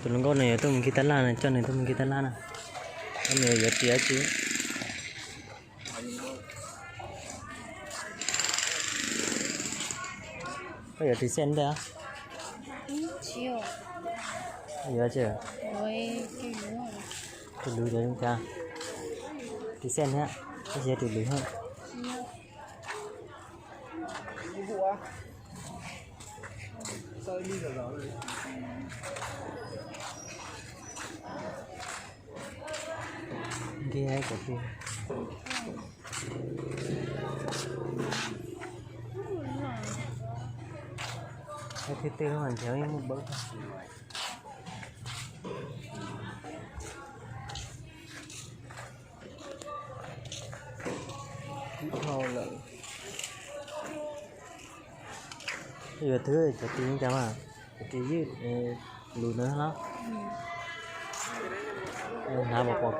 Tus hluas nkauj no yuav tuaj mus kis tab laj no, coj nws tuaj mus kis tab laj na. Coj nws yuav ris dab tsi? Koj yuav ris xej ntej? Yuav tsi? Tus luv yuav zoo cas? Ris xej thiab, tab sis tus luv. Nkig cov ti. Thib twg los nrhiav yeej muaj npawb. Ib dhau lawm. Yuav twb cov ti cas mas, cov ti ywj lus na los. Hnav pom pom.